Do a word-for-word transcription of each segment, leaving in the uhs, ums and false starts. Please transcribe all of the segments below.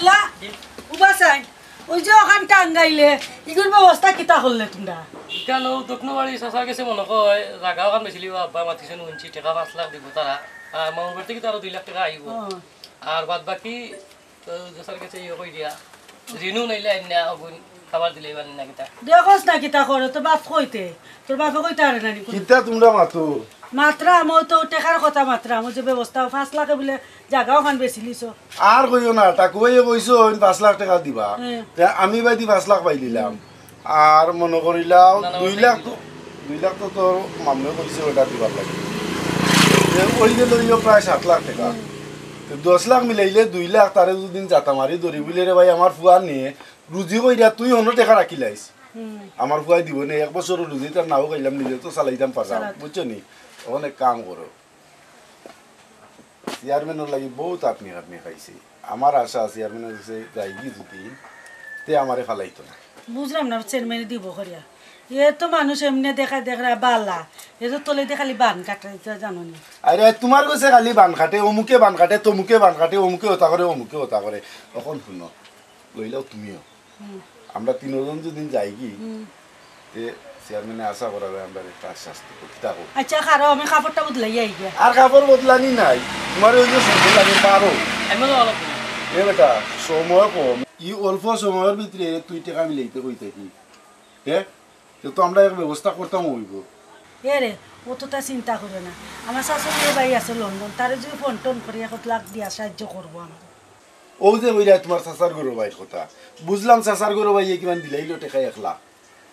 লা, উবা চাই, ওই যে ওখান টাঙ্গাইলে, ইগুর ব্যবস্থা কিতা করলে তুমরা? ইখান অউ দক্ষিণ বাড়ি চাচার গেছে মনো কয়, জাগা ওখান বেচিলিবা আব্বা, মাতিছইন হুনছি, টেকা পাঁচ লাখ দিবো তারা। আর মামুর বাড়ি থাকি তো আরো দুই লাখ টেকা আইবো। ও। আর বাদ বাকি তো চাচার গেছে ইয়ে কই দিয়া, ঋণও নাইলে আইন না, অগুন খাবার দিলে ইবার না কিতা। দেখোস না কিতা করে, তোর বাপ কইতে, তোর বাপে কইতে পারে না নি কোনো। কিতা তুমরা মাতো? মাতরাম, অউ তো টেকার কথা মাতরাম, অউ যে ব্যবস্থা, পাঁচ লাখে বুলে জাগা ওখান বেচিলিছো। আর কইও না, টাকু ভাইয়ে কইছইন পাঁচ লাখ টেকা দিবা। হুম। তে আমি বায়দি পাঁচ লাখ পাইলিলাম। আর মনো করিলাও না, না, দুই লাখ তো, দুই লাখ তো তোর মামুয়ে কইছে ওটা দিবার লাগি। তে ওই গেল ইয়ো প্রায় সাত লাখ টেকা। হুম। তে দশ লাখ মিলাইলে দুই লাখ, তারে দুদিন জাতা মারি ধরি বুলে, "রে ভাই, আমার ফুয়া নিয়ে রুজি কইরা তুই অন্য টেকা রাখিলাইস।" হুম। আমার ফুয়ায় দিবো নে, এক বছরও রুজি তার নাও খাইলাম, নিজে তো চালাইতাম পারলাম, চালাত। বুঝছো নি? অখন এক কাম করো, চেয়ারম্যানর লাগি বউত আপনি আপনি খাইছি। আমার আশা চেয়ারম্যানর গেছে যাইগি যদি, তে আমারে ফালাইতো না। বুঝলাম না চেয়ারম্যানে দিব করিয়া। এ তো মানুষ এমনে দেখা দেখরা বালা, এ তো তলেদি খালি বান কাটে, ইতা জানো নি? আরে, তোমার গেছে খালি বান কাটে, অমুকে বান কাটে, তমুকে বান কাটে, অমুকে ওতা করে, অমুকে ওতা করে। অখন হুনো, লইলাও তুমিও। হুম। আমরা তিনজন যদি যাইগি, হুম। তে চেয়ারম্যানে আশা করা যায় আমরা একটা আশ্বাস দিব। কিতা কও? আচ্ছা, খারো, আমি কাপড়টা বদলাই আই গিয়া। আর কাপড় বদলানি নাই, তোমার ওই যে সুন্দর লাগে পারো। এমন ভালো তুমি। এ বেটা, সময় কম, ই অল্প সময়র ভিতরে তুই টেকা মিলাইতে কই থাকি, হ্যাঁ? তে তো আমরা এক ব্যবস্থা করতাম অইবো। এ রে, অতটা চিন্তা করিও না। আমার শাশুড়ি ভাই আছে লন্ডন, তারে যদি ফোন টোন করি এক লাখ দিয়া সাহায্য করবো আমার। অউ যে কইরায় তোমার চাচার ঘরর ভাইর কথা, বুঝলাম চাচার ঘরর ভাইয়ে কিমান দিলাইলো টেকা এক লাখ,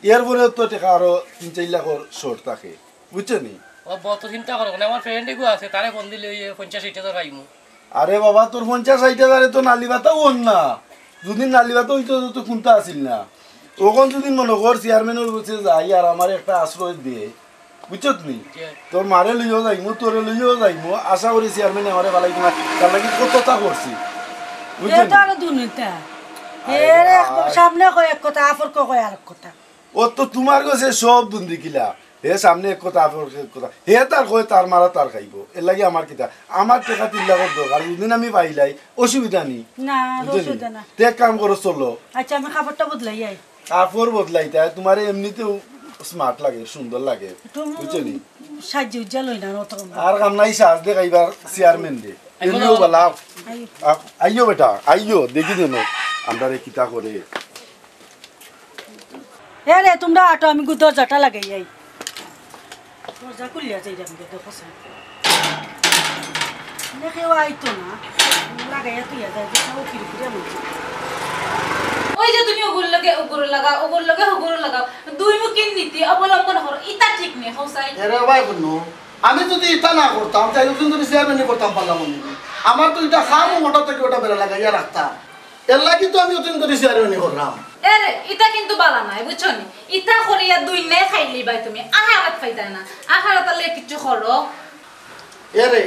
এরপরেও তো টেকা আরো তিন চাইর লাখর short থাকে, বুঝছো নি? ও, বউত চিন্তা করো না, আমার friend এগু আছে, তারে ফোন দিলে ওই পঞ্চাশ ষাইট হাজার পাইমু। আরে বাবা, তোর পঞ্চাশ ষাইট হাজারে তো নালি ভাতাও অর না। যদি নালি ভাতা অইতো তো কুন্তা আছিল না। অখন যদি মনো কর চেয়ারম্যানর গেছে যাই আর আমারে একটা আশ্রয় দে, বুঝছত নি? জি। তোর মারে লইয়াও যাইমু, তোরে লইয়াও যাইমু। আশা করি চেয়ারম্যানে আমারে ফালাইতো না। তার লাগি কততা করছি। বুঝছো নি? আরো দুনিতা। আরে এর এক বাবা। সামনে কয় এক কথা, আফরকে কয় আরেক কথা। ও তো তোমার গেছে সব দুন্দি কিলা। হে সামনে এক কথা, আফরকে এক কথা। হে তার কয় তার মারা তার খাইবো। এর লাগি আমার কিতা? আমার টেকা তিন লাখর দরকার। দুদিন আমি পাইলাই, অসুবিধা নি। না, বুঝছো নি? অসুবিধা না। তে এক কাম করো, চলো। আচ্ছা, আমি কাপড়টা বদলাই আই। কাপড় বদলাইতা, তোমারে এমনিতেও smart লাগে, সুন্দর লাগে, একটু বুঝছো নি? সাজ্জা উজ্জা লই না, অত কম। আর কাম নাই, সাজ দেখাইবার চেয়ারম্যান দে। এমনিও বালা। আইও। আ-, আইও বেটা, আইও, দেখি দেন আমরারে কিতা করে। এ রে, তোমরা আটো, আমি গু-, দরজাটা লাগাই আই। দরজা খুলিয়া যাই রে, আমি দেখো সে। না, কেউ আইতো না। লাগাইয়া তুইয়া যায়, যে সব ফিরি ফিরি আমার। ওই যে তুমি ওগুর লগে ওগুর লাগা, ওগুর লগে ওগুর লাগা, দুই মুখী নীতি অবলম্বন করো, ইতা ঠিক নি, হোসাই। এরে ভাই বন্ধু, আমি যদি ইতা না করতাম, তাই ওদিন যদি চেয়ারম্যানই করতাম পারলাম নি। আমার তো ইটা খামো মোটা থাকি ওটা বেড়া লাগাইয়া রাখতাম। এর লাগি তো আমি ওদিন ধরি চেয়ারম্যানই করলাম। এরে, ইটা কিন্তু বালা নায়, বুঝছো নি? ইটা করিয়া দুনিয়ায় খাইলিবায় তুমি, আখেরাত পাইতায় না। আখেরাতর লাগি কিচ্ছু করো। এরে,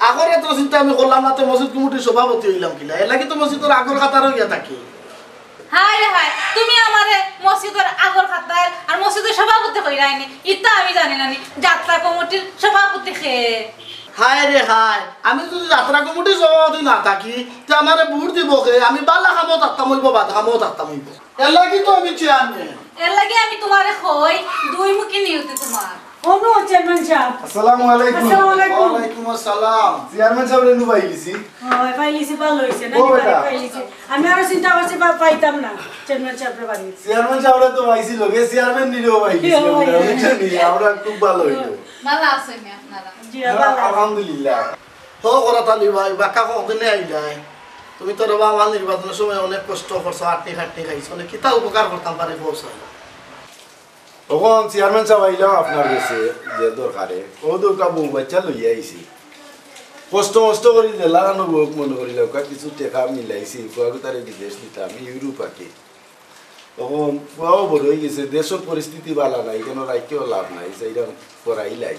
আখেরাতর চিন্তা আমি করলাম না, তে মসজিদ কমিটির সভাপতি অইলাম কিলা? এর লাগি তো মসজিদর আগর কাতারো গিয়া থাকি। হায় রে হায়, তুমি আমারে মসজিদর আগর কাতার আর মসজিদর সভাপতি কইরায় নি, ইতা আমি জানি না নি। যাত্রা কমিটির সভাপতি কে? হায় রে হায়, আমি যদি যাত্রা কমিটির সভাপতি না থাকি, তে আমারে ভোট দিবো কে? আমি বালা কামো থাকতাম অইবো, বাদ কামো থাকতাম অইবো। এর লাগি তো আমি চেয়ারম্যান। এর লাগি আমি তোমারে কই, দুই মুখী নিয়তি তোমার। অনু, চেয়ারম্যান সাব। আসসালামু আলাইকুম। আসসালামু আলাইকুম। ওয়ালাইকুম আসসালাম। চেয়ারম্যান সাবরে নু পাইলিছি। অয়, পাইলিছি, ভালা অইছে, ও নানি বেটা। বাড়ি পাইলিছি। আমি আরো চিন্তা করছি, বা-, পাইতাম না চেয়ারম্যান সাবরে বাড়ি। চেয়ারম্যান সাবরে তো পাইছি, লগে চেয়ারম্যান নিরেও পাইলিছি, ও, আমরা, ও। বুঝছো নি? আমরা খুব ভালা অইলো। ভালা আছইন নি আপনারা? জি, হ্যাঁ, ভালা আছি। আলহামদুলিল্লাহ। হো, করাত আলী ভাই, বাক্কা কতদিনে আইলায়? তুমি তো রে বাবা নির্বাচনর সময় অনেক কষ্ট করছো, আটনি খাটনি খাইছো, অনেক কিতা উপকার করতাম পারি কও চাই। অখন চেয়ারম্যান সাব আইলাম আপনার গেছে যে দরকারে, অউ দুইটা বউ বাইচ্চা লইয়া আইছি। কষ্ট মষ্ট করি যে লাগানো বউক মনো করিলাউক্কা, কিছু টেকা মিলাইছি, ফুয়াগুতারে বিদেশ দিতাম, ইউরোপ আর কি। অখন ফুয়াও বড় অইগেছে, দেশর পরিস্থিতি ভালা নাই, কেনে রাখিয়াও লাভ নাই, যাইরাম পড়াইলাই।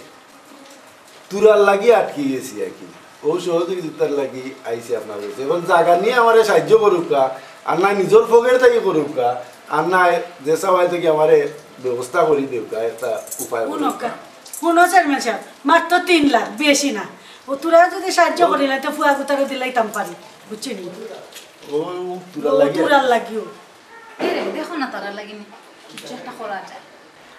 থুড়ার লাগি আটকি গেছি আর কি। অউ সহযোগিতার লাগি আইছি আপনার গেছে। অখন জাগা নিয়া আমারে সাহায্য করউক্কা, আর না নিজর পকেট থাকি করউক্কা, আর না যে সবাই থাকি আমারে ব্যবস্থা করি দেউক্কা, একটা উপায় হুনউক্কা। করউক্কা। হুনো চেয়ারম্যান সাব, মাত্র তিন লাখ, বেশি না। অউ থুড়া যদি সাহায্য করিলাইতে ফুয়াগুতারে দিলাইতাম পারি, বুঝছো নি? ও, তুরার ও, লাগি। তুরার লাগিও। এ রে, দেখো না, তারার লাগি নি-, কিছু একটা করা যায়।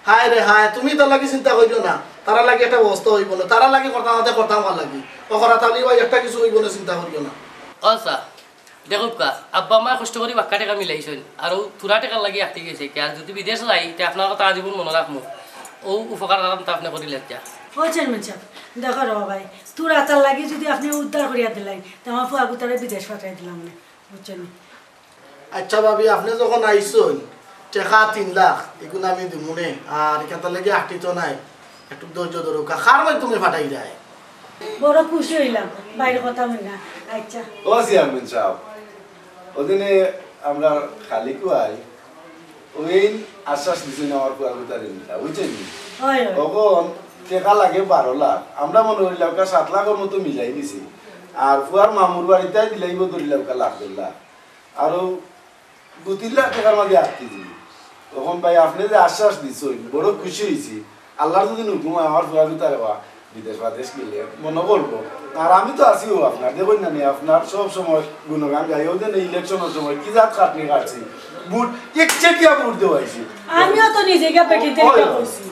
হায় রে হায়, তুমি তার লাগি চিন্তা করিও না, তারার লাগি একটা ব্যবস্থা অইবো না, তারার লাগি করতাম, আমাদের করতাম কার লাগি। ও করা তালি ভাই একটা কিছু অইবো না, চিন্তা করিও না। ও আচ্ছা, দেখউক্কা, আব্বা মায় কষ্ট করি বাক্কা টেকা মিলাইছইন, আর ও তুরা টেকার লাগি আটকি গেছে, কে আর যদি বিদেশ যাই, তে আপনার কথা আজীবন মনো রাখমু। ও উপকার কাম তো আপনে করিলে যা। ও চেয়ারম্যান সাব, দেখো রে বাবাই, তুরা তার লাগি যদি আপনে উদ্ধার করিয়া দিলাই, তে আমার ফুয়া গুতারে বিদেশ পাঠাই দিলাম না, বুঝছইন নি? আচ্ছা ভাবি, আপনে যখন আইছইন, টেকা তিন লাখ, ইগুন আমি দিমুনে, আর ইখানতার লাগি আটকিতো নায়, একটু ধৈর্য ধরউক্কা, কার মাধ্যমে পাঠাই দেয়। বড় খুশি অইলাম, ভাইর কথা হুনিয়া। আচ্ছা। ও চেয়ারম্যান সাব, ওদিনে আমরার খালিকু ভাই, ওইন আশ্বাস দিছইন আমার ফুয়া গুতারে নিতা, বুঝছইন নি? অয়, অয়। তখন টেকা লাগে বারো লাখ, আমরা মনো করিলাউক্কা সাত লাখর মতো মিলাই দিছি, আর ফুয়ার মামুর বাড়িত দিলাইবো ধরিলাউক্কা লাখ দেড় লাখ। আরো দুই তিন লাখ টেকার মাঝে আটকি দিবি। তখন ভাই, আপনে যে আশ্বাস দিছইন, বড় খুশি অইছি। আল্লার যদি হুকুম অয়, আমার ফুয়া গুতারে বা বিদেশ বাদেশ গেলে মনো করবো। আর আমি তো আছি ও আপনার, দেখইন না নি, আপনার সব সময় গুণগান গাই। ওই দিন ইলেকশনর সময় কি জাত খাটনি কাটছি, ভোট একচেটিয়া ভোট দেওয়াইছি। আমিও তো নিজে গিয়া পেটিতে ওই, গিয়া কইছি।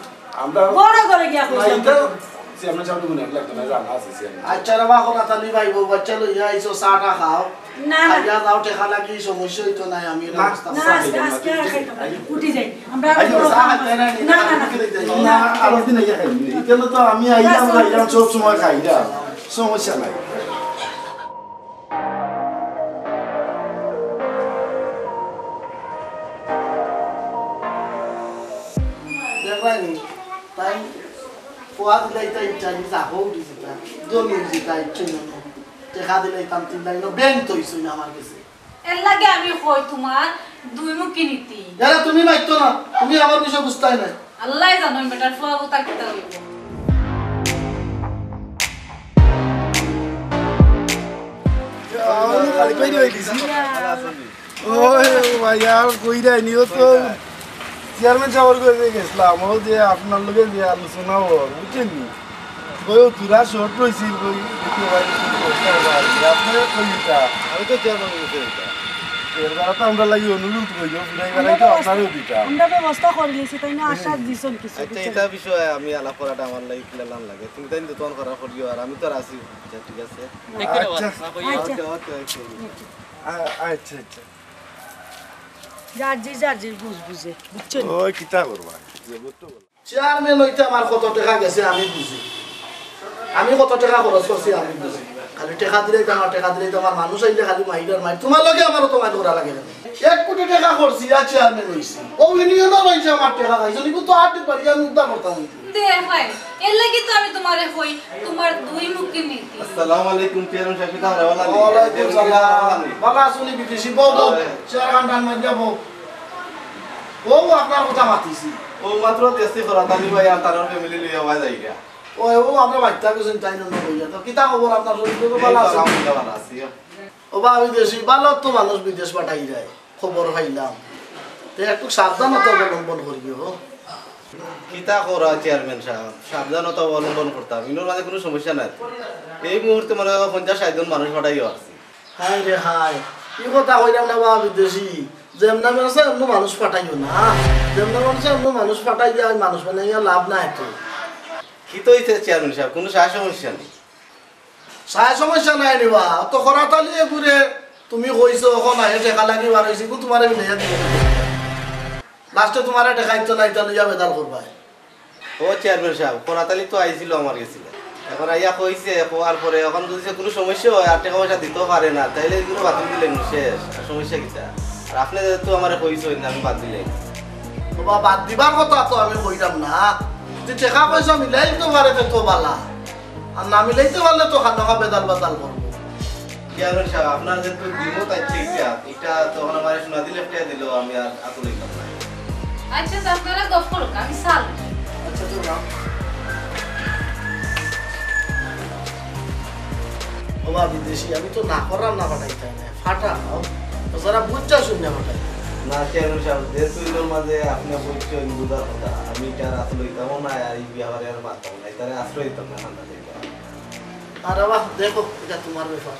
আমরা ঘরে ঘরে গিয়া না, কইছি। এটা চেয়ারম্যান সাব তো গুণগান লাগতো না, জানা আছে চেয়ারম্যান। আচ্ছা রে বা, করা তালি ভাই বউ বাচ্চা লইয়া আইছো, চা টা খাও। না, না। খাইয়া যাও, টেকা লাগি সমস্যা অইতো নায়, আমি না, ব্যবস্থা না, করছি। আজকে, আজকে আর খাইতাম না। উঠি যাই। আমরা আইও, চা খাইতে না, না, না, না। উঠি যাই। না, আরো দিন আইয়া খাইবি। ইখানো তো আমি আইলাম, আচ্ছা, আইলাম, আচ্ছা। সব সময় খাই, যা, সমস্যা নাই। দেখলায়নি, তাই ফুয়া দিলাই তাই ইচ্ছা, আমি যাবো উঠি যেতা, দলি যেতা, ইচ্ছে না। টেকা দিলাইতাম তিন লাখ, ব্যাংক তো হইছে না আমার কাছে। এর লাগি আমি কই তুমার দুই মুখী নীতি। এরা তুমি মাইতো না, তুমি আমার বিষয় বুঝতায় না। আল্লায় জানইন বেটার ফুয়া বুতার কিতা অইবো। আহ, খালি কই রই গেছি। ওই ভাই, আর কইরায় নি, ও তো চেয়ারম্যান সাবর গেছে গেছলাম, ও যে আপনার লগে যে আলোচনা অর, বুঝছইন নি? ওই ও তুরা শর্ট রইছিল, ওই দেখি ভাই, কি অবস্থা অইলো আর কি। আপনি কই এটা? আমি তো চেয়ারম্যান গেছে এটা। এর দ্বারা তো আমরা লাগি অনুরোধ করি, ও ফিরাই আমরা বেড়াই তো ব্যবস্থা, আপনারও দিতাম। আমরা ব্যবস্থা করি নিছি, তাই না? আশ্বাস দিছইন কিছু, আচ্ছা, বুঝছইন? এটা বিষয়ে আমি আলাপ করাটা আমার লাগি কিলা লান লাগে। তুমি তাই দোকান করা করিও, আর আমি তো আর আছি। আচ্ছা, ঠিক আছে। আচ্ছা। আচ্ছা। ওকে, ওকে, ওকে। আ-, আচ্ছা, আচ্ছা। যার যে যার যে বুঝ বুঝে, বুঝছইন? ওই কিতা করবা? যে বুঝতো বলো। চেয়ারম্যান অইতে আমার কত টেকা গেছে আমি বুঝি, আমি কত টেকা খরচ করছি আমি বুঝি। খালি টেকা দিলেই তো আমার, টেকা দিলেই তো আমার, মানুষ আইলে খালি মাইর আর মাইর। তুমার লগে আমারও তো মাইর করা লাগে না। এক কোটি টেকা খরচ ইয়া চেয়ারম্যান অইছি, ও ইউনিয়নর অইছে আমার টেকা খাইছো, নিবু তো আট দিন পারি আমি উদ্ধার করতাম। দে ভাই, এর লাগি তো আমি তুমারে কই, তুমার দুই মুখী নীতি। আসসালামু আলাইকুম, চেয়ারম্যান সাব, কিতা অবস্থা? ওয়ালাইকুম সালাম। ভালা আছইন নি বিদেশি? বউ, বউ, চেয়ার খান টান মারিয়া বউ। ও আপনার কথা মাতিছি। ও মাত্র দেশি খরা তালি ভাই আর তার ফ্যামিলি লইয়া ভাই যাইগা। ও, ও আমরা বাইচ্চা গেছেন তাই না বইয়া। তো কিতা খবর আপনার শরীর তো ভালা আছে? আলহামদুলিল্লাহ ভালা আছি। ও বা বিদেশি, ভালা তো মানুষ বিদেশ পাঠাই যায়। খবর পাইলাম। তে একটু সাবধানতা অবলম্বন করিও। কিতা করা চেয়ারম্যান সাব, সাবধানতা অবলম্বন করতাম, ইনোর মাঝে কুনু সমস্যা নাই তো। এই মুহূর্তে মনে হয় পঞ্চাশ ষাইট জন মানুষ পাঠাইও আছি। হায় রে হায়, ই কথা কইলাম না বা বিদেশি, যেমনে মনে চায় এমনে মানুষ পাঠাইও না, যেমনে মনে চায় এমনে মানুষ পাঠাইয়া ওই মানুষ বানাইয়া লাভ নাই তো। কিতা অইছে চেয়ারম্যান সাব, কুনু সা সমস্যা নাই। সায় সমস্যা নাই নি বা, তো খরাতালি এগুরে তুমি কইছো, অখন আহে টেকা লাগি বার অইছে, ইগু তুমারে মিলাইয়া দিবো। লাস্টে তুমারে টেকা ইতো না ইতা লইয়া বেদাল করবায়। ও চেয়ারম্যান সাব, খরাতালি তো আইছিল আমার গেছে। অখন আইয়া কইছে, কওয়ার পরে অখন যদি সে কুনু সমস্যা হয় আর টেকা পয়সা দিতেও পারে না, তাইলে ইগুরে বাদ দিলে শেষ। আর সমস্যা কিতা? আর আপনে যেহেতু আমারে কইছইন, আমি বাদ দিলে। ও বা, বাদ দিবার কথা তো আমি কইলাম না। যদি টেকা পয়সা মিলাই দিতো পারে, তে তো ভালা। আর না মিলাইতে পারলে তো খানোখা বেদাল বাদাল করবো। চেয়ারম্যান সাব, আপনার যেহেতু দিমত আইছে ইটা, ইটা তো অখন আমারে সোনা দিলে একটা দিল, আমি আর আতো লইতাম না। আচ্ছা, তো আপনারা গপ করুক, আমি চাল। আচ্ছা, তো রাম। ও বা বিদেশি, আমি তো না করার না পাঠাইতাম না। ফাটাও। তো যারা বুঝছা শুনে ফাটাই। না, চেয়ারম্যান সাব, যেহেতু ইনোর মাঝে আপনে বুঝছইন, বুঝার কথা, আমি ইটা আর আতো লইতামও না, আর ই ব্যাপারে আর মাততামও না, ইতারে আশ্রয় দিতাম না, ঠান্ডা থেকে। আরে বাহ, দেখো, ইটা তুমার ব্যাপার।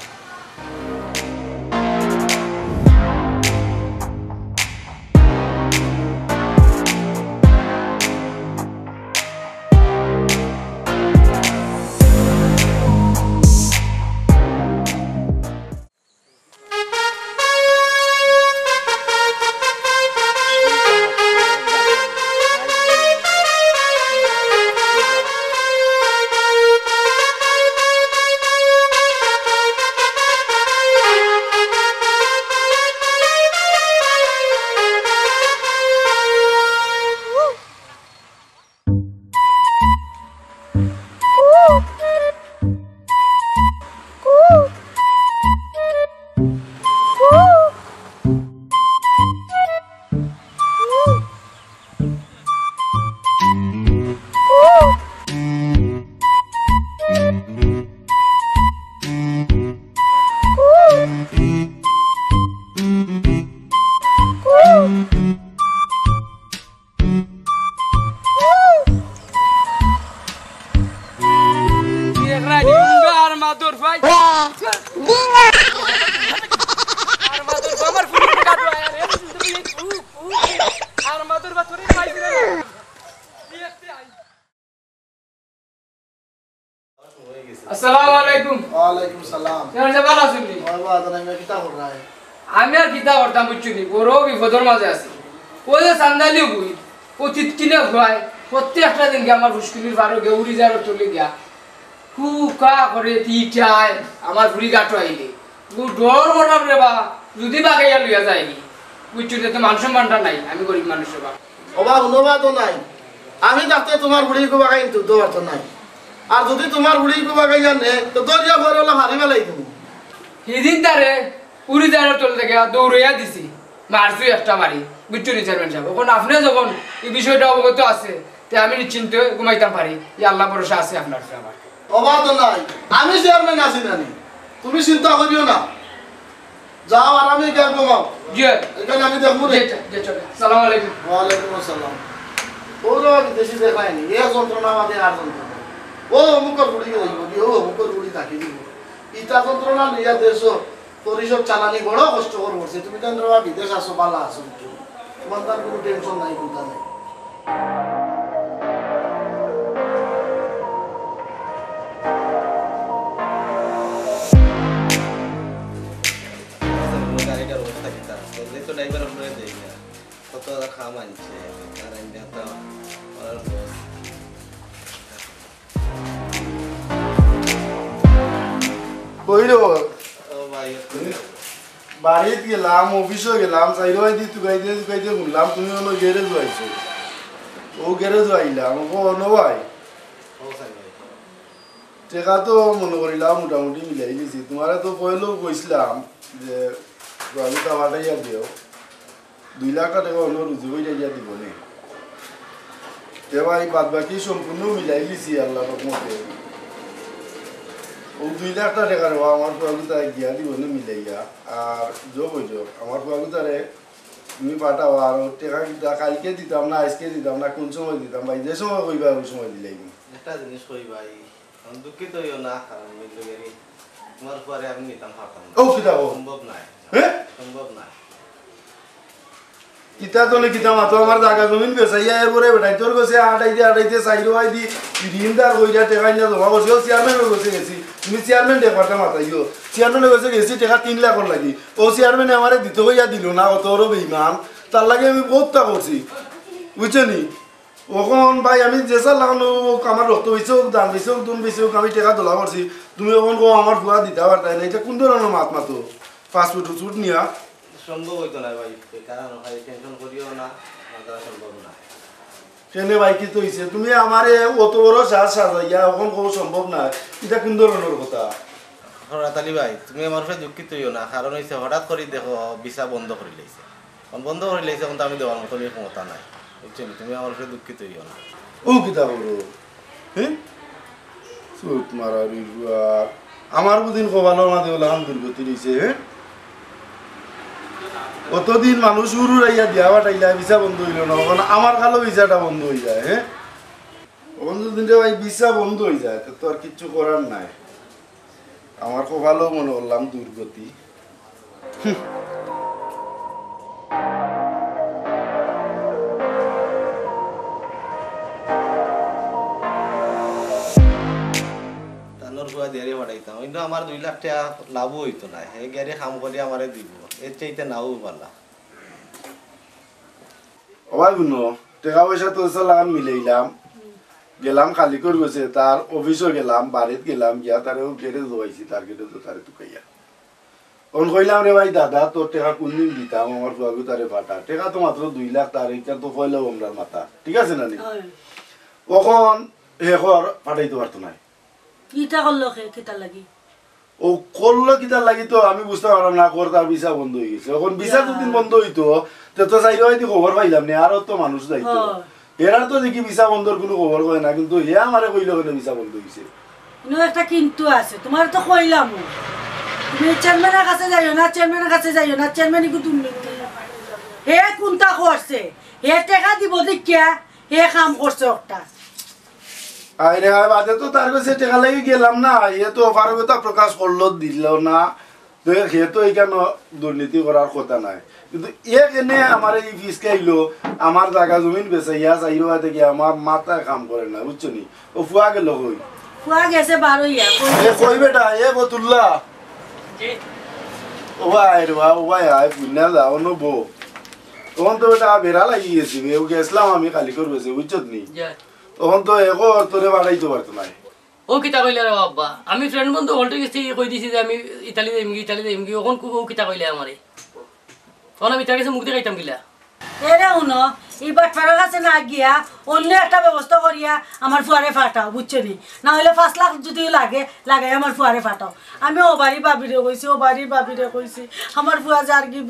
আসসালামু আলাইকুম। ওয়ালাইকুম সালাম। কেমন আছেন? ভালা আছইন নি? ওই বাবা, জানাই না, কিতা কররায়? আমি আর কিতা করতাম, বুঝছো নি? বড় বিপদর মাঝে আছি। ওই যে চান্দালি বই, ও তিতকিনে খুয়ায়, প্রত্যেক একটা দিন গিয়া আমার ফুসকুনির পারো গেউরি যার চলে গিয়া। হুকা করে তিতায়, আমার ফুড়ি গাটো আইলে। ও ডর করলাম রে বা, যদি বাগাইয়া লইয়া যায়নি। বুঝছো নি, তো মান সম্মানটা নাই, আমি গরিব মানুষ রে বা। ওবা, হুনো বা তো নাই। আমি থাকতে তুমার ফুড়ি গু বাগাই কিন্তু দর তো নাই। আর যদি তুমার ফুড়ি গু বাগাই জানে, তো দরিয়া ভরে ওলা হারি বেলাই তুমি। হিদিন তারে উড়ি যার তল থেকে দৌড়াইয়া দিছি, মারছু একটা বাড়ি, বুঝছো নি চেয়ারম্যান সাব? অখন আপনে যখন ই বিষয়টা অবগত আছে, তে আমি নিশ্চিন্তে ঘুমাইতাম পারি, ই আল্লা ভরসা আছে আপনার উপরে আমার। ওবা তো নাই, আমি চেয়ারম্যান আছি না নি, তুমি চিন্তা করিও না। যাও, আরামে গিয়া ঘুমাও। জি। এখানে আমি দেখবো রে। জি, জি, জি, চলে। সালাম আলাইকুম। ওয়ালাইকুম আসসালাম। ওরা বিদেশি দেখায়নি, এ যন্ত্রণা বাদে আর যন্ত্রণা। ও অমুকর ফুড়ি গেল, ও অমুকর ফুড়ি তাকে দিব। ইতা যন্ত্রণা লইয়া দেশো পরিষদ চালানি বড় কষ্টকর করছে। তুমি তো এনরে বা বিদেশ আছো, বালা আছো, বুঝছো? তোমার তার কোনো টেনশন নাই, চিন্তা নাই। গাড়িটার অবস্থা কিতা? এমনি তো ড্রাইভার আমরা দেই না। কত খাম আনছে, আর এমনি তো আর কই রে? ও ভাই, বাড়িত গেলাম, অফিসো গেলাম, চাইরোবায়দি তুকাইতে তুকাইতে হুনলাম তুমি অনো গ্যারেজো আইছো। ও গ্যারেজো আইলাম, ও অনো ভাই। ও স্যার ভাই। টেকা তো মনো করিলাম মোটামুটি মিলাই দিছি। তুমারে তো পয়লাউ কইছলাম যে আমি তা পাঠাইয়া দিও। দুই লাখ টেকা অনো রুজি করিয়া দিয়া দিব নে। তে ভাই, বাদ বাকি সম্পূর্ণ মিলাই দিছি আল্লার রহমতে। ও দুই লাখ টেকা রে বা, আমার ফুয়াগুতারে গিয়া দিব নে মিলাইয়া। আর জব অই জব, আমার ফুয়াগুতারে তুমি পাঠাও। আর ও টেকা কিতা কাইলকে দিতাম না, আইজকে দিতাম না, কুন সময় দিতাম ভাই? যে সময় কইবা ওই সময় দিলাইমু। একটা জিনিস কই ভাই, আমি দুঃখিত অইও না, কারণ আমি লগে নি-, তোমার পরে আমি নিতাম পারতাম না। ও, কিতা কও? সম্ভব নায়। হ্যাঁ? সম্ভব নায়। কিতা তনে কিতা মাতো, আমার জাগা জমিন বেচাইয়া এরপরে বেটাইন্তর গেছে আটাইতে আটাইতে চাইরোবায়দি ঋণদার কইরা টেকা আনিয়া জমা করছি। ও চেয়ারম্যানর গেছে গেছি, তুমি চেয়ারম্যান দেখবার তা মাতাইও। চেয়ারম্যানর গেছে গেছি টেকা তিন লাখর লাগি। ও চেয়ারম্যানে আমারে দিতো কইয়া দিল না, অত বড় বেইমান। তার লাগি আমি বউততা করছি, বুঝছো নি? অখন ভাই, আমি যে সার লাগানো হোক, আমার রক্ত বেশি হোক, দান বেশি হোক, দুন বেশি হোক, আমি টেকা তোলা করছি। তুমি অখন কও আমার ফুয়া দিতা পারতায় না, ইটা কুন ধরনর মাত মাতো? পাসপোর্ট উসপোর্ট নিয়া? সম্ভব অইতো নায় ভাই, এই কারণে ভাই টেনশন করিও না, আমার দ্বারা সম্ভব নায়। কেনে ভাই, কিতা অইছে? তুমি আমারে অত বড় সাজ সাজাইয়া অখন কও সম্ভব নায়, ইটা কুন ধরনর কথা? হঠাৎ আলী ভাই, তুমি আমার উপরে দুঃখিত অইও না, কারণ অইছে হঠাৎ করি দেখো ভিসা বন্ধ করিলাইছে। অখন বন্ধ করিলাইছে, অখন তো আমি দেওয়ার মতো ক্ষমতা নাই, বুঝছো নি? তুমি আমার উপরে দুঃখিত অইও না। ও কিতা করো? হ্যাঁ? চুপ মারার ইগুয়া। আমার বুদিন কপালর মাঝে অলাখান দুর্গতি রইছে, হ্যাঁ? অতদিন মানুষ উড়ুরাইয়া দিয়া পাঠাইলা, ভিসা বন্ধ অইলো না, অখন আমার কালো ভিসাটা বন্ধ অই যায়, হ্যাঁ? অখন যদি রে ভাই ভিসা বন্ধ অই যায়, তে তো আর কিচ্ছু করার নাই। আমার কপালও মনো করলাম দুর্গতি। তানর ফুয়া দিয়ারে পাঠাইতাম, কিন্তু আমার দুই লাখ টেকা লাভও অইতো নায়। হে গিয়ারে কাম করি আমারে দিব, এর চাইতে নাও বালা। ও ভাই হুনো, টেকা পয়সা তো সালান মিলাইলাম, গেলাম খালি করি গেছে, তার অফিসও গেলাম, বাড়িত গেলাম, গিয়া তারে ও গেটে জবাইছি, তার গেটে তো তারে তুকাইয়া। অখন কইলাম, "রে ভাই দাদা, তোর টেকা কুনদিন দিতাম, আমার ফুয়াগুতারে পাঠা।" টেকা তো মাত্র দুই লাখ, তার ইটা তো পয়লাউ আমরার মাথা, ঠিক আছে না নি? অয়। অখন হে কর পাঠাইতো পারতো নায়। ইটা করলো কে, কিতার লাগি? ও করলো কিতার লাগি তো আমি বুঝতাম পারলাম না, কর তার ভিসা বন্ধ অই গেছে। অখন ভিসা ইয়া। দুদিন বন্ধ অইতো, তে তো চাইরোবায়দি খবর পাইলাম নে, আরো তো মানুষ যাইতো। হ্যাঁ। এরার তো দেখি ভিসা বন্ধর কুনু খবর কয় না, কিন্তু হে আমারে কইলো কেনে ভিসা বন্ধ অইছে। ইনো একটা কিন্তু আছে, তুমারে তো কইলাম, তুমি চেয়ারম্যানর কাছে যাইও না, চেয়ারম্যানর কাছে যাইও না, চেয়ারম্যান ইগু দুর্নীতি। হে কুনতা করছে? হে টেকা দিব দেখিয়া হে কাম করছে একটা। আরে হায়, বাদে তো তার গেছে টেকা লাগি গেলাম না, হে তো অপারগতা প্রকাশ করলো, দিল না। তো হে তো ইখানো দুর্নীতি করার কথা নায়, কিন্তু এ কেনে আমারে ই ফিসকাইলো, আমার জাগা জমিন বেচাইয়া চাইরোবায় থাকি আমার মাথায় কাম করে না, বুঝছো নি? ও ফুয়া গেল কই? পুয়া গেছে বার অইয়া, কই এ, গেছে? কই বেটা, এ বতুল্লা। জি। ও ভাই রে বা, ও ভাই, আয়, পুণ্যা যা, অনো বো। তখন তো বেটা বেড়া লাগি গেছি বে, ও গেছলাম আমি খালি করবে যে, বুঝছত নি? জি। তখন তো এগো তোরে বাড়াইতে পারতো না। ও কিতা কইলা রে বাবা? আমি friend বন্ধু হল্টে গেছি, কই দিছি যে আমি ইতালি যাইমগি, ইতালি যাইমগি, অখন কু-, ও কিতা কইলা আমারে? অখন আমি তার গেছে মুখ দেখাইতাম কিলা? এরে হুনো, ই বাটপারর কাছে না গিয়া অন্য একটা ব্যবস্থা করিয়া আমার ফুয়ারে ফাটাও, বুঝছো নি? না অইলে পাঁচ লাখ যুদি লাগে, লাগাই আমার ফুয়ারে ফাটাও। আমি ও বাড়ি ভাবিরে কইছি, ও বাড়ি ভাবিরে কইছি, আমার ফুয়া যারগি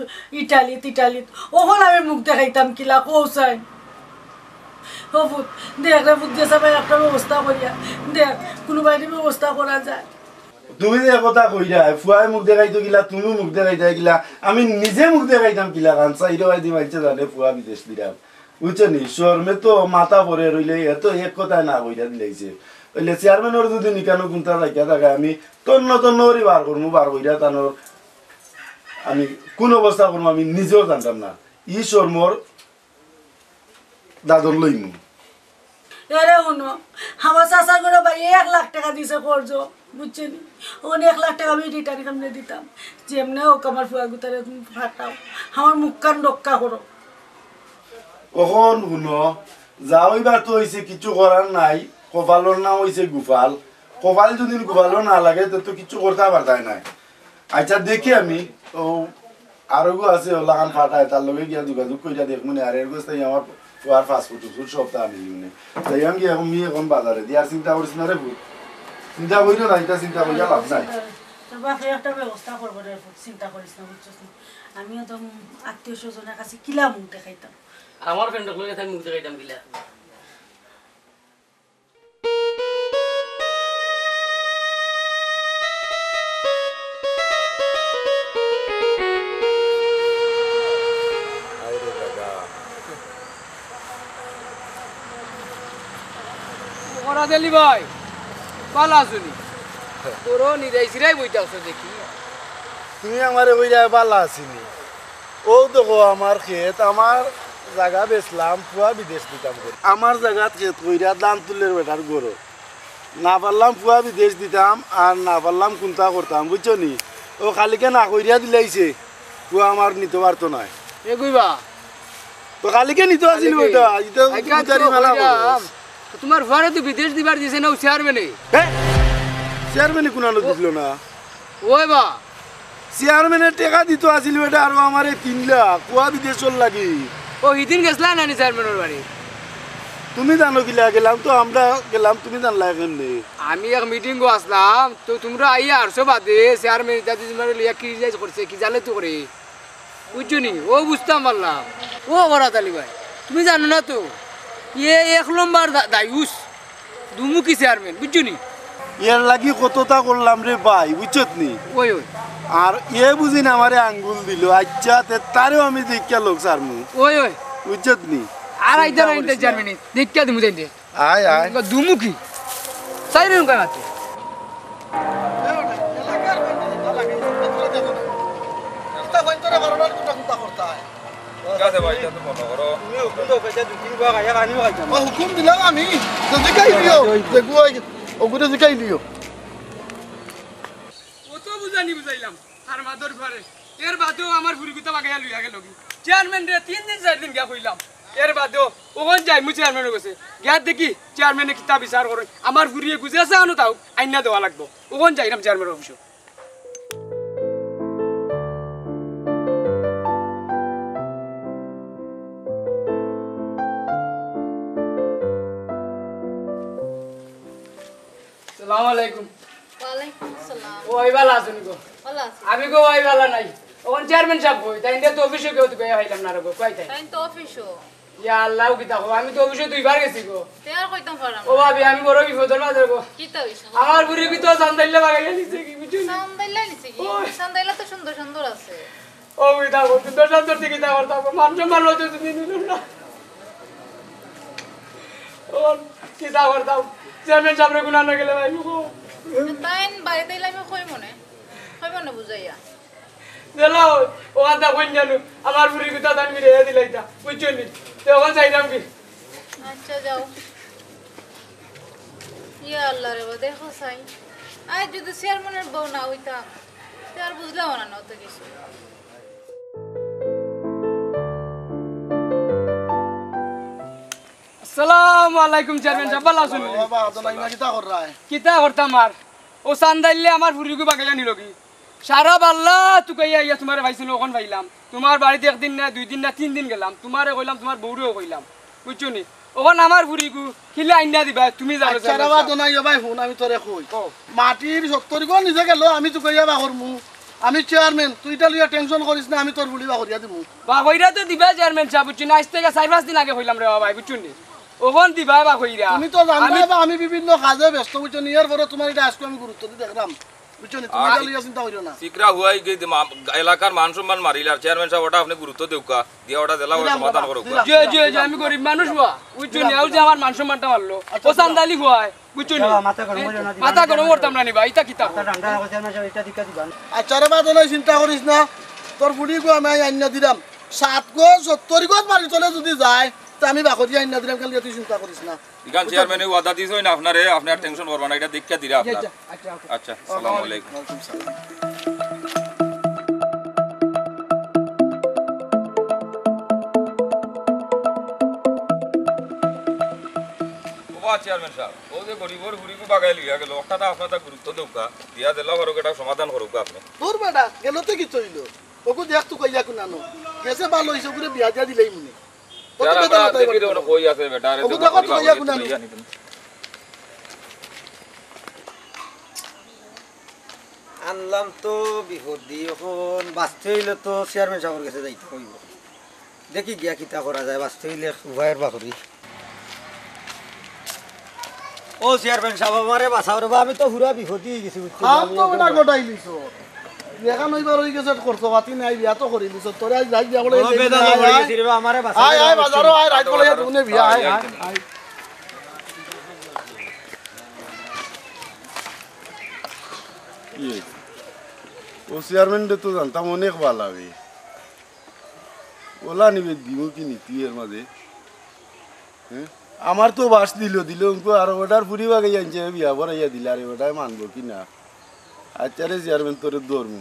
ইটালিত, ইটালিত। অখন আমি মুখ দেখাইতাম কিলা, কও চাই? ও পুত, দেখ রে পুত, গেছে ভাই একটা ব্যবস্থা করিয়া দেখ, কুনু বায়দি ব্যবস্থা করা যায়। তুমি যে কথা কইরায়, ফুয়ায় মুখ দেখাইতো কিলা, তুমি মুখ দেখাইতায় কিলা, আমি নিজে মুখ দেখাইতাম কিলা, কারণ চাইরো ভাই দি মাইনষে জানে ফুয়া বিদেশ দিরাম। বুঝছো নি? শরমে তো মাথা পড়ে রইলে, এ তো এক কথায় না কইরা দিলাইছে। অইলে চেয়ারম্যানর যুদি নিকানো কুন্তা জাগা থাকে, আমি তন্ন তন্ন করি বার করমু, বার কইরা তানর আমি কুন অবস্থা করমু আমি নিজেও জানতাম না। ই শরমর দাদর লইমু। এরে হুনো, আমার চাচার ঘরো ভাই এক লাখ টেকা দিছে কর্জ, বুঝছো নি? অখন এক লাখ টেকা আমি return কেমনে দিতাম? যেমনে হোক আমার ফুয়া গুতারে তুমি ফাটাও, আমার মুখখান রক্ষা করো। অখন হুনো, যা অইবার তো অইছে, কিচ্ছু করার নাই। কপালর নাম অইছে গুপাল। কপাল যুদি গুপালও না লাগে, তে তো কিচ্ছু করতা পারতায় নায়। আইচ্ছা, দেখি আমি, ও আরোগো আছে, ও লাখান ফাটায়, তার লগে গিয়া যোগাযোগ কইরা দেখমু নে, আর এর গেছ থাকি আমার ফুয়ার পাসপোর্ট উসপোর্ট সবতা আনিলিমু নে। যাইরাম গিয়া অখন মি অখন বাজারেদি, আর চিন্তা করিস না রে পুত, চিন্তা করিও না, ইতা চিন্তা করিয়া লাভ নাই। তোর বাপে একটা ব্যবস্থা করবো রে পুত, চিন্তা করিস না, বুঝছস নি? আমিও তো আত্মীয় স্বজনর কাছে কিলা মুখ দেখাইতাম। আমার friend অকলর কাছে আমি মুখ দেখাইতাম কিলা? ওরা দিলি ভাই, ভালা আছো নি? তোরও নিরাই সিরাই বইতে আছো দেখি। তুমি আমারে কইরায় ভালা আছি নি? অউ দেখো আমার খেত, আমার জাগা বেচলাম, ফুয়া বিদেশ দিতাম করি। আমার জাগাত খেত কইরা ধান তুলের বেটার গরু। না পারলাম ফুয়া বিদেশ দিতাম, আর না পারলাম কুন্তা করতাম, বুঝছো নি? অউ কালিকে না কইরা দিলাইছে, ফুয়া আমার নিতো পারতো নায়। এ কইবা? তো কালিকে নিতো আছিল কালিকে? বেটা, ইতা আইকা তো বুঝারি মেলা কইরাম। করস। তো তুমার ফুয়ারে তো বিদেশ দিবার দিছে না অউ চেয়ারম্যানে? হে? চেয়ারম্যানে কুনানো দিছিল না? ওই বা। চেয়ারম্যানে টেকা দিতো আছিল বেটা, আরো আমারে তিন লাখ, ফুয়া বিদেশর লাগি। ও, হিদিন গেছলা নানি চেয়ারম্যানর বাড়ি? তুমি জানো কিলা, গেলাম তো আমরা, গেলাম, তুমি জানলায় কেমনে? আমি এক মিটিংও আছলাম, তো তুমরা আইয়া হারছো বাদে, চেয়ারম্যানে ইতা তুমারে লইয়া criticize করছে, কি জালে তো করে। বুঝছো নি? অউ বুঝতাম পারলাম। ও বরাত আলী ভাই, তুমি জানো না তো? ইয়ে এক নম্বর দা-, দায়ুস। দুমুখী চেয়ারম্যান, বুঝছো নি? এর লাগি কততা করলাম রে ভাই, বুঝছত নি? ওই, ওই। আর এ বুঝি না আমারে আঙ্গুল দিল, আইচ্ছা, তে তারেও আমি দেখিয়া লগ ছাড়মু। ওই, ওই। বুঝছত নি? আর আইতা চিন্তা না, করিস ইনতে না। চেয়ারম্যানে, দেখিয়া দিমু যাইতে। আয়, আয়। দুমুখী। চাইরে নুকা মাত্র। এলাকার মানুষ ভালা লাগে, তোমরা দেখো না। রাস্তা বন্ধ করে বারবার তোমরা কুন্তা করতায়। ঠিক আছে ভাই, ইটা তো মনো করো। তুমি হুকুম দাও, কইতা দুই তিন গুয়া খাইয়া খানিও খাইতাম। ও হুকুম দিলাম আমি, তো জিকাই দিও, যে গুয়া, অগুরে জিকাই দিও। অত বুঝানি বুঝাইলাম, আর মাদর ঘরে। এর বাদেও আমার ফুরি গুতা বাগাইয়া লইয়া গেলগি। চেয়ারম্যানরে তিন দিন চাইর দিন গিয়া কইলাম। এর বাদেও অখন যাইমু চেয়ারম্যানর গেছে। গিয়া দেখি চেয়ারম্যানে কিতা বিচার করইন। আমার ফুরিয়ে গুজে আছে আনো তাও আইনা দেওয়া লাগবো। অখন যাইরাম চেয়ারম্যানর অফিসো। সালামু আলাইকুম। ওয়ালাইকুম আসসালাম। ও ভাই, ভালা আছো নি গো? ভালা আছি। আমি গো ভাই ভালা নাই। অখন চেয়ারম্যান সাব কই? তাইন তো অফিসো গিয়া তো গিয়া পাইলাম না রে গো, কই তাইন? তাইন তো অফিসো। ইয়া আল্লাহ, কিতা কও? আমি তো অফিসো দুইবার গেছি গো। তে আর কইতাম পারলাম না। ও ভাবি, আমি বড় বিপদর মাঝে গো। কিতা অইছে? আমার ফুরি কিতা চান্দাইল্লা বাগাইয়া নিছে গি, বুঝছো নি? চান্দাইল্লা নিছে গি? ওই। চান্দাইল্লা তো সুন্দর সুন্দর আছে। ও, কিতা করতাম, দশ হাজার টিকিট আমার থাকবো, মান সম্মান হয়তো তুমি নিল না। ও, কিতা করতাম, চেয়ারম্যান সাবরে গুনা না গেলে ভাই, ও। তাইন বাড়িত আইলে আমি কইমু নে, কইমু নে বুঝাইয়া। দিলাও, ও আদা কই জানো, আমার ফুরি গুতা দান মিলে দিলাইতা, বুঝছো নি? তে অখন চাইরাম কি? আচ্ছা, যাও। ইয়া আল্লাহ রে বা, দেখো চাই, আইজ যুদি চেয়ারম্যানর বউ না অইতাম, তে আর বুঝলাম না অত কিছু। আসসালামু আলাইকুম চেয়ারম্যান সাব, ভালা আছইন নি? বাবা, আদনাই না, কিতা কররায়? কিতা করতাম আর, অউ চান্দাইলে আমার ফুরিগু বাগাইয়া নিলোগি। সারা বাল্লা তুকাইয়া আইয়া তুমারে পাইছিনু, অখন পাইলাম। তুমার বাড়িত একদিন না, দুইদিন না, তিনদিন গেলাম। তুমারে কইলাম, তুমার বউরেও কইলাম। বুঝছো নি? অখন আমার ফুরিগু কিলা আইন্না দিবায়, তুমি জানো। আচ্ছা, চেয়ারম্যান সাব। রে বা, আদনাই, ও ভাই, হুন, আমি তোরে কই। কও। মাটির সত্তর গজ নিজে গেলো, আমি তুকাইয়া বার করমু। আমি চেয়ারম্যান, তুই ইটা লইয়া tension করিস না, আমি তোর ফুড়ি বার করিয়া দিমু। বার করিয়া তো দিবায় চেয়ারম্যান সাব, বুঝছো নি? আইজ থাকি চাইর পাঁচ দিন আগে কইলাম রে বা ভাই, বুঝছো নি? অখন দিবায় বার করিয়া। তুমি তো জানো আমি বা, আমি বিভিন্ন কাজে ব্যস্ত, বুঝছো নি? এর পরে তুমার ইটা আইজকু আমি গুরুত্ব দি দেখরাম। বুঝছো নি? তুমি আর ইটা লইয়া চিন্তা করিও না। সিকরা হুয়াই গিয়া দি-, মা-, এলাকার মান সম্মান মারিলার, চেয়ারম্যান সাব, ওটা আপনে গুরুত্ব দেউক্কা, দিয়া ওটা জেলা দিলাম সমাধান বাবা, করুক্কা। দিলাম, জি, জি, দিলাম, জি, দিলাম। আমি গরিব মানুষ হুয়া, বুঝছো নি? দিলাম, আউ যে দিলাম। আমার মান সম্মানটা মারলো, আচ্ছা, ও চান্দাইলি হুয়াই, বুঝছো নি? বাবা, মাথা গরম করিও না, দিবা, মাথা গরম করতাম না নি ভাই, ইটা কিতা? মাথা ঠান্ডা রাখো, চেয়ারম্যান সাব, ইটা দিকা দিবা। আচ্ছা রে বা, আদনাই, চিন্তা করিস না, তোর ফুড়িগু আমি আইন্না দিরাম। সাত গজ, সত্তর গজ মাটির তলে যুদি যায়, তে আমি বার করিয়া আইন্না দিরাম, খালি তুই চিন্তা করিস না। ইখান চেয়ারম্যানে ওয়াদা দিছইন আপনারে, আপনে আর tension করবা না, ইটা দেখিয়া দিরা আপনার। আচ্ছা, আচ্ছা, ওকে। আচ্ছা, আসসালামু আলাইকুম। ওয়ালাইকুম আসসালাম। ওবা চেয়ারম্যান সাব, অউ যে গরিবর ফুড়িগু বাগাই লইয়া গেলো, ওটা তো আপনার তা গুরুত্ব দেউক্কা, দিয়া দিলা বারো, এটা সমাধান করুক্কা আপনে। দূর বেটা, গেলো তে কিতা অইলো? ওগু দেখ তুকাইয়া কুনানো। গেছে ভালা অইছে, ওগুরে বিয়া দিয়া দিলাইমু নে। কত বেটা মাথায় বাড়ি। কই আছে বেটা? আরে ওগু দেখো তো ভাইয়া, কুনানো। আনলাম তো বিপদ দি, অখন বাঁচতে অইলে তো চেয়ারম্যান সাবর গেছে যাইতে অইবো। দেখি গিয়া কিতা করা যায়, বাঁচতে অইলে উপায়র বাকরি। ও চেয়ারম্যান সাব, আমারে বাঁচাও রে বা, আমি তো পুরা বিপদি অই গেছি, বুঝছো? কাম তো বেটা গটাই লিছো। যেখান অইবার অই গেছে, খরচ পাতি নাই, বিয়া তো করি লিছো। তোরে আইজ রাইত বিয়া করে বড় বেজাল পড়ি গেছি রে বা, আমারে বাঁচাও। আয়, আয়, বাজারো আয়, রাইত বলে তুমি বিয়া, আয়, আয়, আয়। ও চেয়ারম্যান রে তো জানতাম অনেক ভালা আমি। ওলা নিবে দিমু কি নীতি এর মাঝে? হ্যাঁ? আমার তো বাস দিল, দিল, উনকু আরো বেটার ফুড়ি বাগাই আনছে, বিয়া বরাইয়া দিলে, আরে বেটায় মানবো কি না? আচ্ছা রে চেয়ারম্যান, তোরে ধরমু।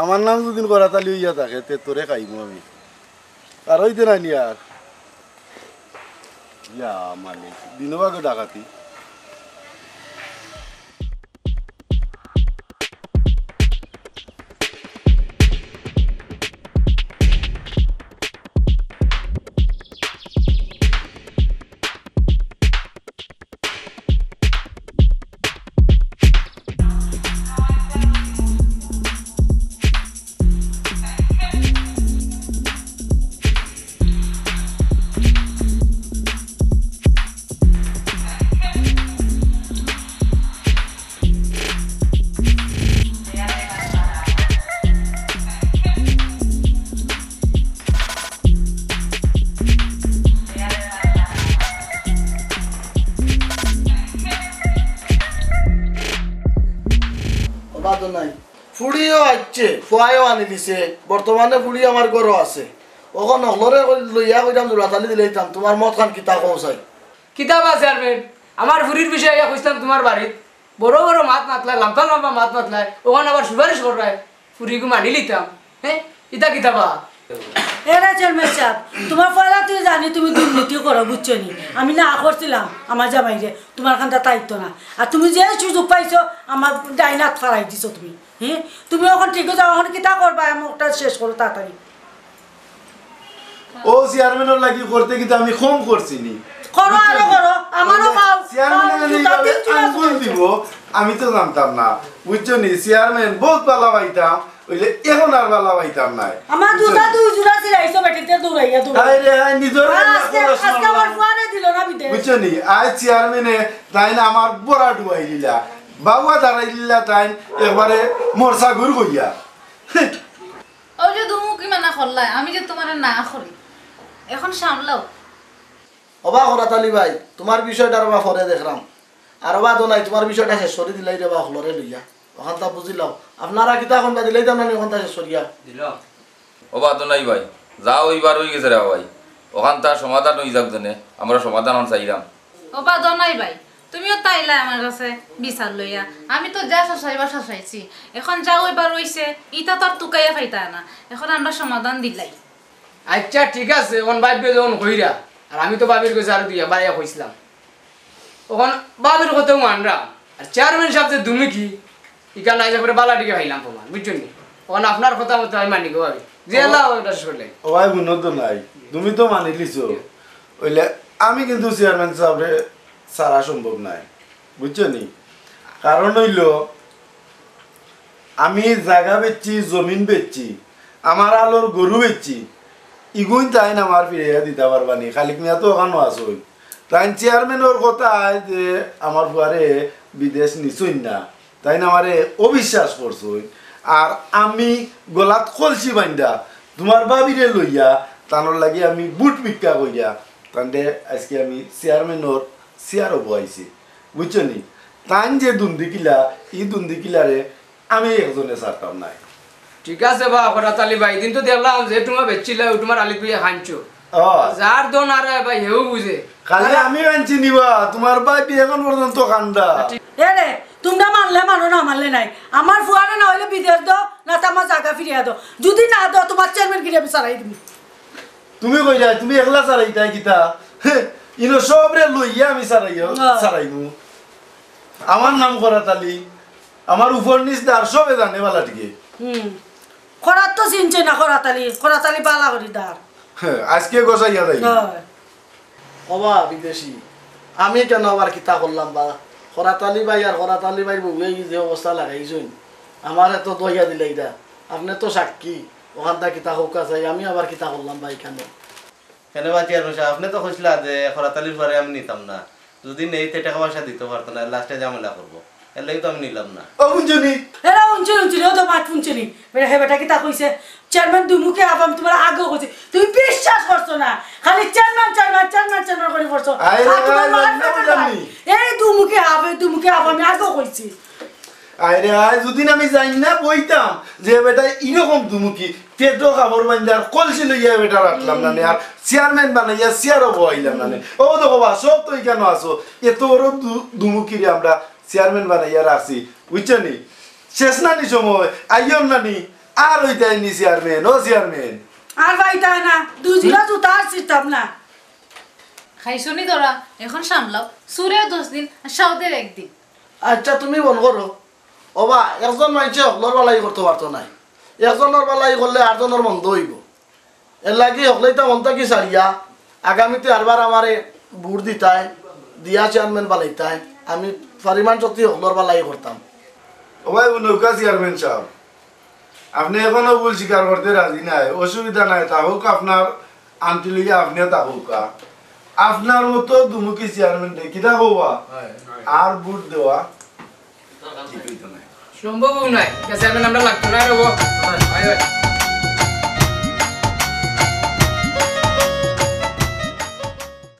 আমার নাম যদি করাতালি অইয়া থাকে, তে তোরে খাইমু আমি। আর অইতে নানি আর। ইয়া মালিক, দিনও আগে ডাকাতি। ও বাদ নাই। ফুড়িও আইছে, ফুয়ায়ও আনি দিছে। বর্তমানে ফুড়ি আমার ঘরো আছে। অখন হকলরে লইয়া কইতাম, জোড়াতালি দিলাইতাম। তুমার মত খান কিতা কও চাই? কিতা বা চেয়ারম্যান, আমার ফুড়ির বিষয়ে আইয়া কইছলাম তুমার বাড়িত। বড় বড় মাত মাতলায়, লম্বা লম্বা মাত মাতলায়, অখন আবার সুপারিশ কররায়। ফুড়িগু মানি লিতাম। হে, ইতা কিতা বা? এরে চেয়ারম্যান সাব, তুমার পয়লা তুই জানি তুমি দুর্নীতি করো, বুঝছো নি? আমি না করছিলাম আমার জামাইরে, তুমার খান্তা তাইতো না। আর তুমি যে সুযোগ পাইছো, আমার ডাইন আত ফালাই দিছো তুমি। হে, তুমি অখন ঠিক অই যাও, অখন কিতা করবা? এমন একটা শেষ করো তাড়াতাড়ি। ও চেয়ারম্যানর লাগি করতে কিন্তু আমি কম করছি নি। করো, আরো করো, আমারও পাও, চেয়ারম্যান পাও, জুতা এইভাবে তিন জোড়া আঙ্গুল জুতা। দিব, আমি তো জানতাম না, বুঝছো নি? চেয়ারম্যান বহুত ভালা পাইতাম, অইলে অখন আর ভালা পাইতাম নায়। আমার বুঝছো জুতা নি? দুই জোড়া ছিলাইছো বেটিতে দৌড়াইয়া দৌড়াইয়া। হায় রে হায়, নিজর আর আজকে, আজকে আমার ফুয়ারে দিল না বিদেশ। বুঝছো নি? আজ চেয়ারম্যানে তাইন আমার বড়া ডুবাই দিলা, বাবুয়া দাঁড়াই দিলা তাইন একবারে মরসা ঘুর কইয়া। অউ যে দুমুখী মানা করলায়, আমি যে তুমারে না করি, অখন সামলাও। ওবা করাত আলী ভাই, তুমার বিষয়টা রে বা পরে দেখরাম। আর ওবা দোনাই, তুমার বিষয়টা শেষ করি দিলাই রে বা হকলরে লইয়া। অখানতা বুঝিলাও। আপনারা কিতা কইন বা দিলাইতাম না নি অখানতা শেষ করিয়া? দিলাম। ওবা দোনাই ভাই, যা অইবার অই গেছে রে ভাই। অখানতা সমাধান অই যাউক জেনে, আমরা সমাধান অখান চাইরাম। ওবা দোনাই ভাই, তুমিও তো আইলায় আমার কাছে বিচার লইয়া। আমি তো যা শাসাইবার শাসাইছি, এখন যা অইবার অইছে, ইতা তো আর তুকাইয়া পাইতায় না। এখন আমরা সমাধান দিলাই। আচ্ছা, ঠিক আছে, অখন ভাবিয়ে যখন কইরা, আর আমি তো ভাবির গেছে আরো দুইয়া বাড়াইয়া কইছিলাম, অখন ভাবির কথাউ মানরাম। আর চেয়ারম্যান সাব যে দুমুখী, ইখান আইজ একবারে বালা টিকে পাইলাম প্রমাণ, বুঝছো নি? অখন আপনার কথা মতো আমি মানি গো ভাবি। যে আল্লাহ ওটা শেষ করলে। ও ভাই, হুনো তো নাই, তুমি তো মানিলিছো। অইলে আমি কিন্তু চেয়ারম্যান সাবরে ছাড়া সম্ভব নায়, বুঝছো নি? কারণ অইলো, আমি জাগা বেচছি, জমিন বেচছি, আমার আলোর গরু বেচছি, ইগুইন তাইন আমার ফিরাইয়া দিতা পারবা নি? খালিক মিয়া তো অখানো আছইন। তাইন চেয়ারম্যানর কথায় যে আমার ফুয়ারে বিদেশ নিছইন না, তাইন আমারে অবিশ্বাস করছইন। আর আমি গলাত কলসি বাইন্ধা তুমার ভাবিরে লইয়া তানর লাগি আমি ভুট ভিক্ষা করিয়া তানরে আইজকে আমি চেয়ারম্যানর চেয়ারো বওয়াইছি। বুঝছো নি? তাইন যে দুন্দিকিলা, ই দুন্দিকিলারে আমি একজনে ছাড়তাম নায়। ঠিক আছে বা, খরাত আলী ভাই, ইদিন তো দেখলাম যে তুমার বেচছিলা, ও তুমার আলিত বইয়া খানছো। ও। যার দন আর ভাই, হেউ বুঝে। খালি আমি আনছি নিবা, তুমার ভাই বিয়ে এখন পর্যন্ত খান্দা। ঠিক। এ রে, তুমরা মানলে মানো, না মানলে নাই। আমার ফুয়ারে না অইলে বিদেশ দেও, না তো আমার জাগা ফিরিয়া দেও। যদি না দেও, তুমার চেয়ারম্যান গিরি আমি ছাড়াই দিমু। তুমি কইরায়, তুমি একলা ছাড়াইতায় কিতা? হে, ইনো সবরে লইয়া আমি ছাড়াইও, না। ছাড়াইমু। আমার নাম খরাত আলী, আমার উপর নিচ দার সবে জানে বালা টিকে। হুম। খরাত তো চিনছে না, খরাত আলী, খরাত আলী বালা করি দার। হে, আইজকে গজাইয়া যাই। হয়। ওবা বিদেশি, আমি কেন আবার কিতা করলাম বা? খরাত আলী ভাই আর খরাত আলী ভাইর বউয়ে যে অবস্থা লাগাইছইন, আমারে তো দইয়া দিলাইরা। আপনে তো সাক্ষী, অখানতা কিতা কউক্কা চাই, আমি আবার কিতা করলাম বা ইখানো? কেনে বা চেয়ারম্যান সাব, আপনে তো কইছলা যে খরাত আলীর ফুয়ারে আমি নিতাম না, যদি নেই তে টেকা পয়সা দিতো পারতো না, লাস্টে ঝামেলা করবো, এর লাগি তো আমি নিলাম না। ও হুনছো নি? এরা হুনছে, হুনছে নি, ও তো মাত হুনছে নি। বেটা, হে বেটা কিতা কইছে? চেয়ারম্যান দুমুখী হাফ, আমি তুমারে আগেও কইছি, তুমি বিশ্বাস করছো না, খালি চেয়ারম্যান, চেয়ারম্যান, চেয়ারম্যান, চেয়ারম্যান করি পড়ছো। আরে আর তুমার ভাই, মার আমি পেটে বুঝলাম নাই। নি। এই দুমুখী হাফ, এই দুমুখী হাফ, আমি আগেও কইছি। আরে আয়, যুদি আমি যাই না বইতাম, যে বেটা ইরকম দুমুখী, পেটো কাপড় বাইন্ধা আর কলসি লইয়া বেটা রাখলাম না নে, আর চেয়ারম্যান বানাইয়া চেয়ারো বওয়াইলাম না নে। ও দেখো বা, সব তো ইখানো আছো, এত বড় দু-, দুমুখীরে আমরা চেয়ারম্যান বানাইয়া রাখছি, বুঝছো নি? শেষ না নি সময়, আইও না নি, আর অইতায় নি চেয়ারম্যান, ও চেয়ারম্যান। আর পাইতায় না, দুই জিলা জুতা আর ছিঁড়তাম না। খাইছো নি ধরা, এখন সামলাও, চুরেও দশ দিন, আর সাউদের একদিন। আচ্ছা, তুমি বন্ধ করো। ওবা, একজন মানষে হকলর বালাই করতো পারতো নায়। একজনর বালাই করলে আরজনর মন্দ অইবো। এরলাগি হকলেইতা মন থাকি ছাড়িয়া, আগামীতে আরবার আমারে ভুট দিতায়, দিয়া চেয়ারম্যান বানাইতায়, আমি পরিমাণ শক্তি হকলর বালাই করতাম। ও ভাই, ও নৌকা চেয়ারম্যান সাব, আপনে এখনো ভুল স্বীকার করতে রাজি নায়, অসুবিধা নাই, তা হউক আপনার আন্টি লইয়া আপনেও তা হউকা। আপনার মতো দুমুখী চেয়ারম্যানরে কিতা কওয়া? হয়। আর ভুট দেওয়া ঠিক অইতো নায়। সম্ভবও নায়। তা চেয়ারম্যান আমরা লাগতো না রে বাবা। হয়, হয়।